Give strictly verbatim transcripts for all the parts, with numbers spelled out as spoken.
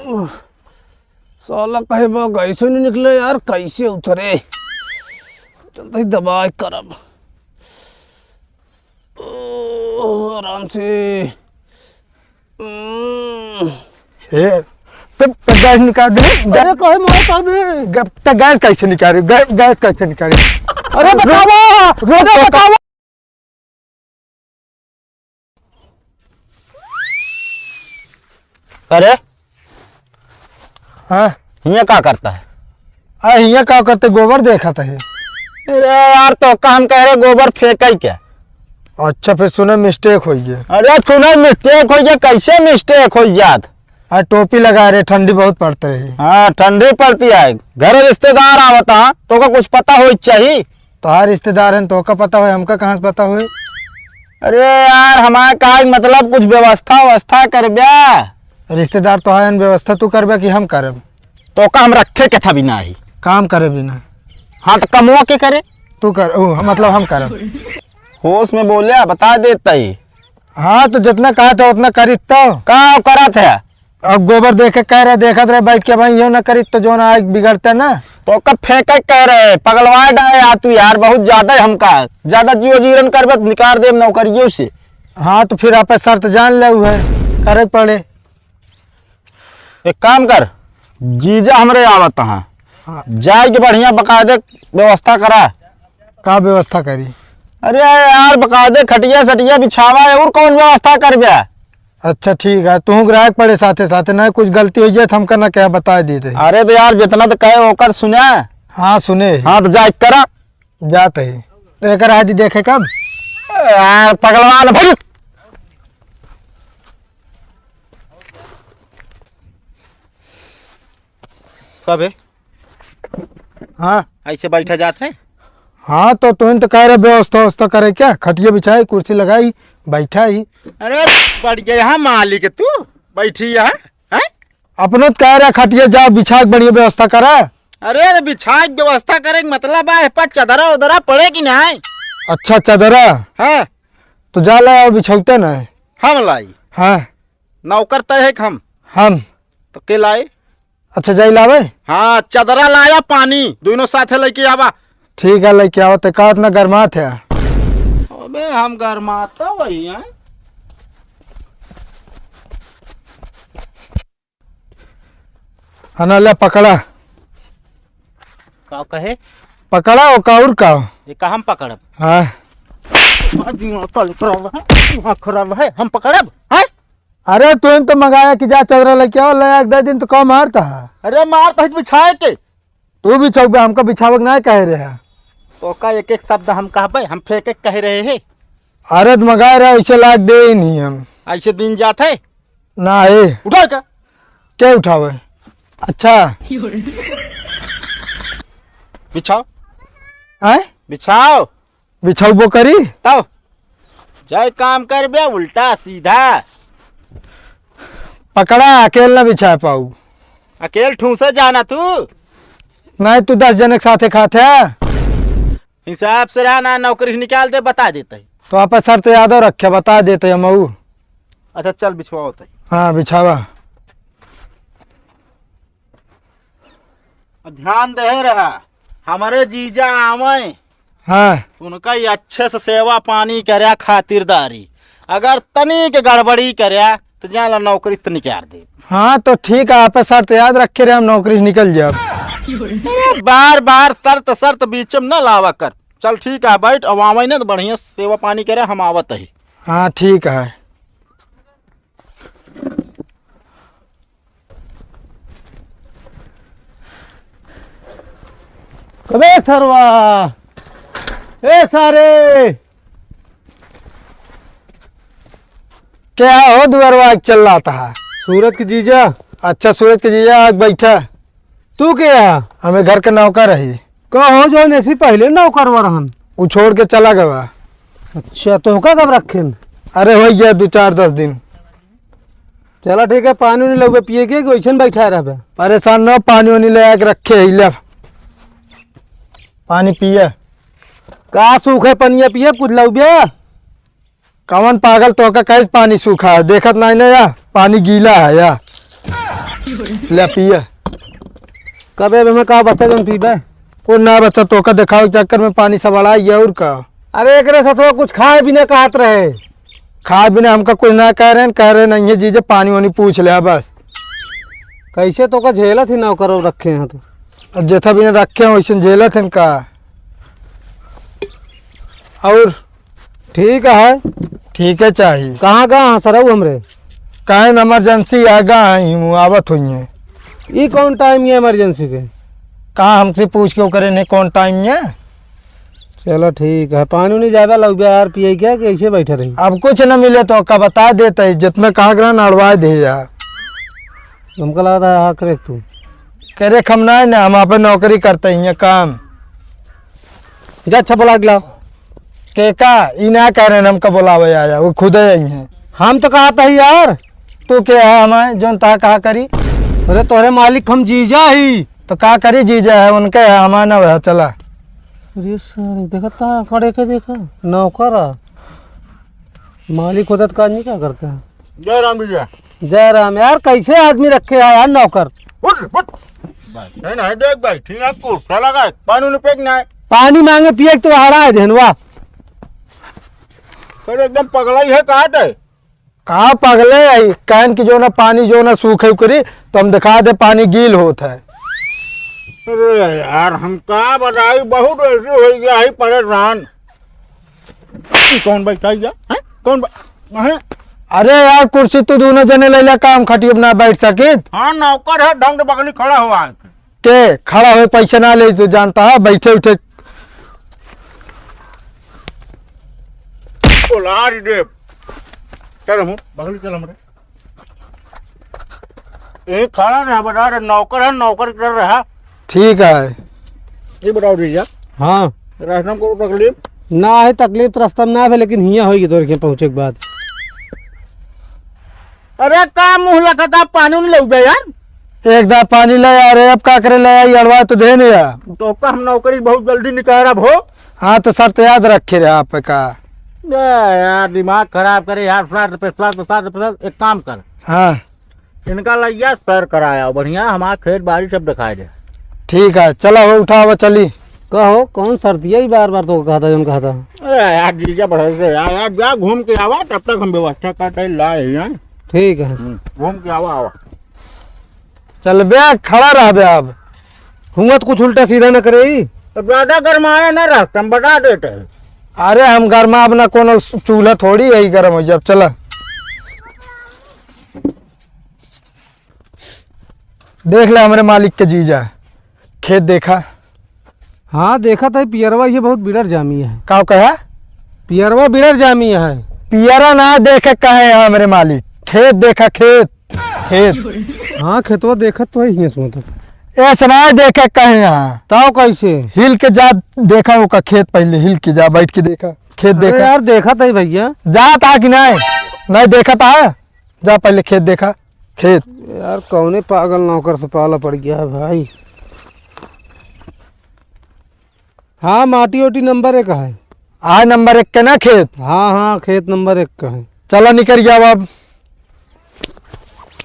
साला कहे बा गैसो नहीं निकले यार, कैसे उतरे? चलते ही दबाई करब। ओ, आराम से। हम्म। ए, तो, तो गैस निकाल दे। अरे, काहे मारत हबे? ग-, तो गैस कैसे निकाली? गै-, गैस कैसे निकाली? अरे, रुक, बतावा! रुक, अरे, रुक। बतावा! अरे, हाँ? हियाँ का करता है? आ, हियाँ का करते, गोबर देखत है। अरे यार, तो का हम कह रहे गोबर फेंके क्या? अच्छा, फिर सुने mistake होइ गया। अरे सुने mistake होइ गया, कैसे mistake होइ जात? आ, टोपी लगा रहे, ठंडी बहुत पड़त रही। हाँ, ठंडी पड़ती है, घर रिश्तेदार आवता, तो का कुछ पता होइ चाहिए। तोहार रिश्तेदार हैं, तोहका पता होए, हमका कहाँ से पता होए? अरे यार, हमार कहे के मतलब कुछ व्यवस्था व्यवस्था करब्या। रिश्तेदार तोहार हैं, व्यवस्था तू करब्या कि हम करब? तोहका हम रखे के था बिना ही। काम करे बिना। हाँ, तो कमवा के करे? तू कर, ऊ, मतलब हम करब। होश में बोल्या, बता देता ही। हाँ, तो जितना कहा था उतना करी तो। का करत है? अब गोबर देखे कह रहे, देखत रहे बैठ के, भाई, यो ना करी तो जो ना आग बिगड़ते ना। तो कब फेंके कह रहे, पगलवा डाले आ तू यार, बहुत ज्यादा है हमका, ज्यादा जियो जीवन करबे तो निकाल देब नौकरियों से। हाँ, तो फिर आपे शर्त जान ले हुए, करे के पड़े। एक काम कर, जीजा हमरे आवत हैं, हाँ। जाए के बढ़िया बकायदे व्यवस्था करा। का व्यवस्था करी? अरे यार, बकायदे खटिया सटिया बिछावा है, और कौन व्यवस्था करबे? अच्छा ठीक है, तू ग्राहक पड़े साथे साथे, ना कुछ गलती होइ जाए तो हमका ना क्या बताए दे दे। अरे तो यार, जितना तो कहे ओकर सुने। हाँ सुने। हाँ तो जा करा। जात है। तो एकर आदि देखे कब? ए यार पगलवान भाई। कब है? हाँ। ऐसे बैठा जात है? हाँ, तो तुम तो कह रहे व्यवस्था व्यवस्था करे क्या? खटिया बिछाई, कुर्सी लगाई, बैठा ही। अरे, बढ़ गया यहाँ मालिक तू, बैठी यहाँ, हैं? अपने तो कह रहे खटिया जाओ बिछा के बढ़िया व्यवस्था करा। अरे, तो बिछा के व्यवस्था करे के मतलब है, पर चदरा उदरा पड़े कि नहीं? अच्छा, चदरा? हाँ। तो जा ले आओ बिछौते ना। हम लाई? हाँ। नौकर तय है कि हम? हम। तो के लाए? अच्छा, जाई लावे? हाँ, चदरा लाया, पानी, दोनों साथे लेके आवा। ठीक है, लेके आवा। ते का इतना गरमात है? अबे, हम गरमाता वही हैं। हना ले पकड़ा। का कहे? पकड़ा हो का और का? ये का हम पकड़ब? हाँ। दिमाग खराब है, दिमाग खराब है, हम पकड़ब? हैं? अरे, तू तो मंगाया कि जा चदरा लेके आओ, ले आके दे दिन तो का मारता है। अरे, मारता है तो बिछाए के। तू बिछाऊ बे, हमका बिछावे के ना कहे रहे। तो का एक एक शब्द हम कहबे, हम फेंके के कहे रहे हैं। अरे, तो मंगाए रहे, ऐसे लाग दे ही नहीं हम। ऐसे दिन जात है? ना है। उठा का? क्या उठावे? अच्छा। बिछाओ। हैं? बिछाओ। बिछौबो करी। तब जाए काम करबे उल्टा सीधा। पकड़ा, अकेल ना बिछा पाऊ। अकेल ठूसे जाना तू। नहीं, तू दस जने के साथे खात है। हिसाब से रहा ना, नौकरी से निकाल दे, बता देते ही। तो आप शर्त यादव रखे, बता देते हम ऊ। अच्छा, चल बिछवाओ तई। हाँ, बिछावा। ध्यान दे रहा, हमारे जीजा आवे, हाँ। उनका ही अच्छे से सेवा पानी करे, खातिरदारी। अगर तनी के गड़बड़ी करे, तो जान ला नौकरी से निकाल दे। हाँ, तो ठीक है, आप शर्त याद रखे रहे, हम नौकरी से निकल जाब। ए, बार बार शर्त, शर्त बीच में न लावा कर। चल ठीक है, बैठ, अब आवे न तो बढ़िया सेवा पानी करे, हम आवत ही। हाँ, ठीक है। अबे सरवा, ए सारे। क्या हो दुअरवा के चिल्लात है? सूरज के जीजा। अच्छा, सूरज के जीजा, आके बैठा। तू के है? हमें घर के नौकर रही। का हो, जौन ऐसी पहले नौकरवा रहन? उ छोड़ के चला गवा। अच्छा, तोहका कब रखेन? अरे, हो गया दो चार दस दिन। चला ठीक है, पानी उनी लउबे पिए के, कि वैसन बैठा रहबे? परेशान न, पानी उनी ले आके रखे ही, ले पानी पिए। का सूखे पनिया पिए, कुछ लउबे? कवन पागल, तोहका कैसे पानी सूखा है? देखत नहीं ना या, पानी गीला है या। ले पिया। कबे बे में का बचा जौन पीबे? कुछ ना बचा, तोका देखावे के चक्कर में पानी सब अड़ाई गया, और का? अरे एकरे साथ कुछ खाए भी ना कहत रहे। खाए भी ना, हमका कुछ ना कह रहे हैं, कह रहे नहीं है जीजा, पानी वानी पूछ ले बस। कैसे तोका झेलत ही नौकर रखे हैं तो? अब जेथा भी ना रखे हैं वैसे झेलत हैं का? और ठीक है। ठीक है चाही। कहाँ गा सरऊ हमरे? काहे न emergency आ गा ही हूँ, आवत हुई है। ई कौन टाइम ये emergency के? कहाँ हमसे पूछ के ओकरे ने कौन टाइम ये? चलो ठीक है, पानी नहीं जाबे लौबे यार पिए क्या कि ऐसे बैठे रही? अब कुछ न मिले तो का बता देते, जितना कहा ग्रहण अड़वा दे यार। हमका लगता है हाँ करे तू। करे हम ना है ना, हम आप नौकरी करते हैं काम। जा अच्छा बोला अगला। के का? ई ना कह रहे हैं हमका बोलावे आया, वो खुदे आई हैं। हम तो कहा था ही यार। तू के है हमारे, जोन ता कहा करी? अरे तोहरे मालिक हम जीजा ही। तो का करी जीजा है, उनके है, हमारे ना वह चला। अरे सारे, देखा ता खड़े के देखा, नौकर आ। मालिक होता तो का नहीं क्या करता है? जय राम जी। जय राम। यार, कैसे आदमी रखे हैं यार नौकर? उठ, उठ। भाई, नहीं, नहीं, देख भाई, ठीक है, कुर्ता लगा है, पानी उन्हें फेंकना है। पानी मांगे पिए तो हरा है धेनवा। अरे एकदम पगला ही है, कहाँ थे? कहाँ पगले है? कहन की जो ना पानी जो ना सूखे उकरी, तो हम दिखा दे पानी गील होत है। अरे यार, हम का बताई, बहुत ऐसे हो गया है परेशान। कौन बैठा है? हैं? कौन बै-, हैं? अरे यार, कुर्सी तू दोनों जने ले ले, काम खटिए ना बैठ सकित। हाँ, नौकर है, ढंग से बगली खड़ा हुआ है। के खड़ा हुए पैसा ना ले, तो जानता है, बैठे उठे। बोला रे देव। चल हम, बगली चल हमरे। ये खड़ा रहा, बता रहे, नौकर है, नौकर कर रहा। ठीक है। ये बताओ भैया। हाँ। रास्ता में कोई तकलीफ? ना है तकलीफ तो रास्ता में ना है, लेकिन हियाँ होई तोर के पहुँचे के बाद। अरे का मुँह लखता, पानी नहीं लेबे यार? एक दा पानी ले आ रे, अब का करे ले आई, अड़वा तो दे नहीं आ। तो का हम नौकरी बहुत जल्दी निकाल रहा हो? हाँ तो शर्त याद रखे रहे आप का। ए यार दिमाग खराब करे यार, फ्लर्ट पे फ्लर्ट, फ्लर्ट पे फ्लर्ट, एक काम कर। हाँ। इनका लइया सैर कराया, बढ़िया हमारा खेत बाड़ी सब दिखाई दे। ठीक है, चला हो, उठावा, चली। कहो, कौन शर्तिया ही बार बार तो कहता, जौन कहता? अरे यार, जीजा बढ़ाई से यार, यार, जा घूम के आवा, तब तक हम व्यवस्था करते लाए हैं। ठीक है। हम्म, घूम के आवा, आवा। चल बे, खड़ा रह बे अब। हुआ तो कुछ उल्टा सीधा न करे ही। अब ज्यादा गरमाया ना रह, हम बता देते हैं। अरे हम गरमा अब ना कोनो चूल्हा थोड़ी है, गरम हो जाए, चला। देख ले हमरे मालिक के जीजा, खेत देखा। हाँ, देखा था, पियरवा ये बहुत बिड़र जामी है। का कहा? पियरवा बिड़र जामी है। पियरा ना देखे कहे हैं हमरे मालिक, खेत देखा, खेत, खेत। हाँ, खेतवा देखत तो है हियाँ से मतलब। ऐसे ना देखे कहे यहाँ। ताव कैसे? हिल के जा, देखा ओका खेत पहले, हिल के जा, बैठ के देखा, खेत अरे देखा। यार, देखा था ही भैया। जात हा कि नहीं? नहीं देखा था? जा पहले खेत देखा, खेत। यार, कौने पागल नौकर से पाला पड़ गया है भाई। हाँ, माटी ओटी नंबर एक है। आय नंबर एक के ना खेत? हाँ, हाँ, खेत नंबर एक का है। चला निकल गया अब।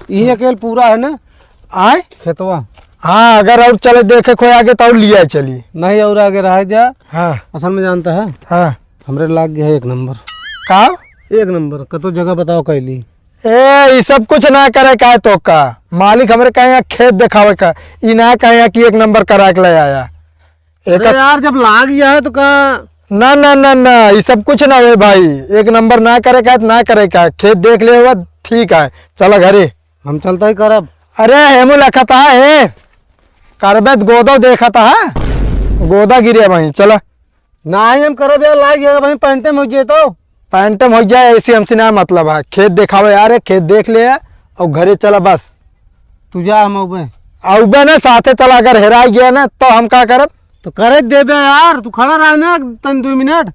यही अकेल पूरा है ना? आय? खेतवा। हाँ, अगर और चले देखे कोई आगे तो और लिया चली। नहीं, और आगे रह जा। हाँ। असल में जानता है? हाँ। हमरे लाग गया है एक नंबर। का? एक नंबर। कतो जगह बताओ कैली। ए, ई सब कुछ ना करे का है तो का? मालिक हमरे कहे यहाँ खेत देखावे का, ई ना कहे यहाँ कि एक नंबर करा के ले आया। एक अरे यार, जब लाग गया है तो का? ना, ना, ना, ना, ई सब कुछ ना होए भाई। एक नंबर ना करे का है तो ना करे का है। खेत देख ले हुआ, ठीक है, चला घरे। हम चलता ही करब। अरे, हेमू लखता है, करबे तो गोदो देखता है, गोदा गिरे वहीं, चला। नाही हम करब यार, लाग गया भाई, पैंटे में हो जाए तो। पैंटे में हो जाए, ऐसे हमसे ना मतलब है। खेत देखावे यार, खेत देख ले यार, और घरे चला बस। तू जा, हम अउबे। अउबे ना, साथे चला, अगर हेराई गया ना, तो हम का करब? तो करे देबे यार, तू खड़ा रह ना तन दो मिनट।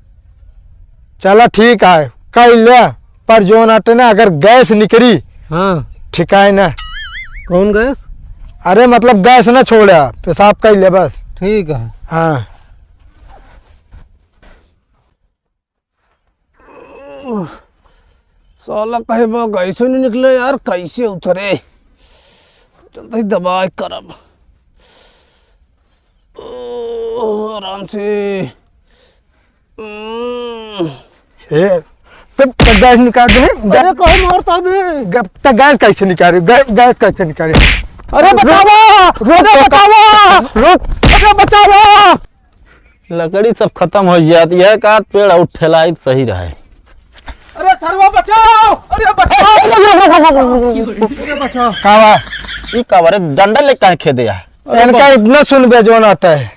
चला ठीक है, कह ले, पर जो ना ना, अगर गैस निकली, हाँ। ठिकाए ना। कौन गैस? अरे मतलब गैस ना छोड़ा, पेशाब कह ले बस। ठीक है। हाँ। साला कहे बा गैसो नहीं निकले यार, कैसे उतरे? चलते ही दबाई करब। ओ, आराम से। हम्म। ए, तब, तब गैस निकाल दे। अरे, काहे मारता बे? ग-, तब गैस कैसे निकाले? गै-, गैस कैसे निकाले? अरे, रुक, बचावा! रुक, अरे, रुक, बचावा! रुक। अरे, बचावा! लकड़ी सब खतम होइ जात, यह का पेड़ और ठेलाई सही रहे। अरे सरवा बचाओ, अरे बचाओ, अरे बचाओ। का बा? ई का बा रे, डंडा ले काहे खेदे आ? इनका इतना सुन बे जौन आता है।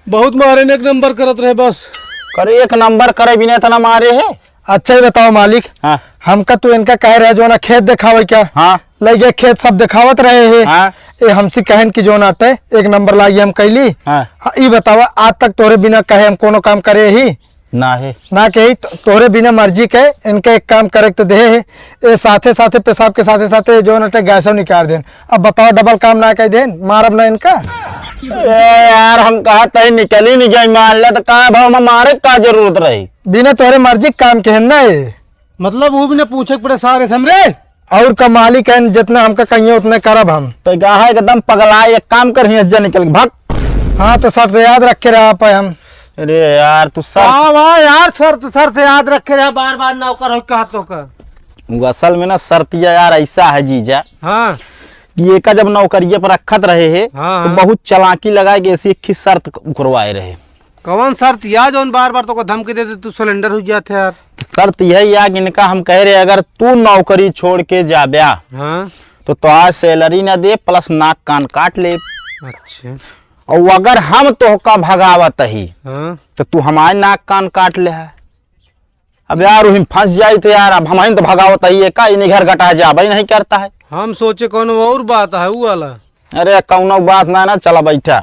बहुत मारे ने, एक नंबर करत रहे बस। करे एक नंबर करे बिना इतना मारे है। अच्छा ही बताओ मालिक, हाँ। हमका तू इनका कहे रहे जो ना खेत देखावे क्या? हाँ। लइ गए खेत सब देखावत रहे है। हाँ। ए हमसे कहन कि जो ना आते एक नंबर लागी हम कैली। हाँ। हाँ, ई बतावा आज तक तोरे बिना कहे हम कोनो काम करे ही? ना है। ना कही तो, तोरे बिना मर्जी के इनके एक काम करे तो दे है। ए साथे साथे पेशाब के साथे साथे जो ना आते गैसो निकाल देन। अब बताओ डबल काम ना कह देन, मारब ना इनका। ए यार हम कहा तही निकली नहीं गई मान ले तो का भाव में मारे का जरूरत रही? बिना तोरे मर्जी के काम के है ना ये। मतलब वो भी ना पूछे के पड़े सारे से हमरे। और का मालिक है, जितना हमका कहिए उतने करब हम। तो कहा एकदम पगला, एक काम कर हियां से निकल के भाग। हाँ तो शर्त याद रखे रहा पे हम। अरे यार तू शर्त हाँ वाह यार, शर्त शर्त याद रखे रहा, बार बार नौकर हो कहा तो का। वो असल में ना शर्तिया यार ऐसा है जीजा। हाँ। कि एका जब नौकरिया पर रखत रहे है हाँ, तो हाँ। बहुत चालाकी लगा के ऐसी एक ही शर्त उकरवाए रहे। कौन शर्त या जौन बार बार तोको धमकी देते तू सिलेंडर हो जाते यार? शर्त यह या कि इनका हम कह रहे अगर तू नौकरी छोड़ के जाब्या हाँ। तो तोहार सैलरी ना दे प्लस नाक कान काट ले। अच्छा। और अगर हम तोहका भगावत ही हाँ। तो तू हमारे नाक कान काट ले है। अब यार वही फंस जाई तो यार अब हम तो भगावत ही है का इन्हीं घर गटा जाबे नहीं करता है। हम सोचे कौन और बात है वो वाला। अरे कौनो बात ना ना चला बैठा।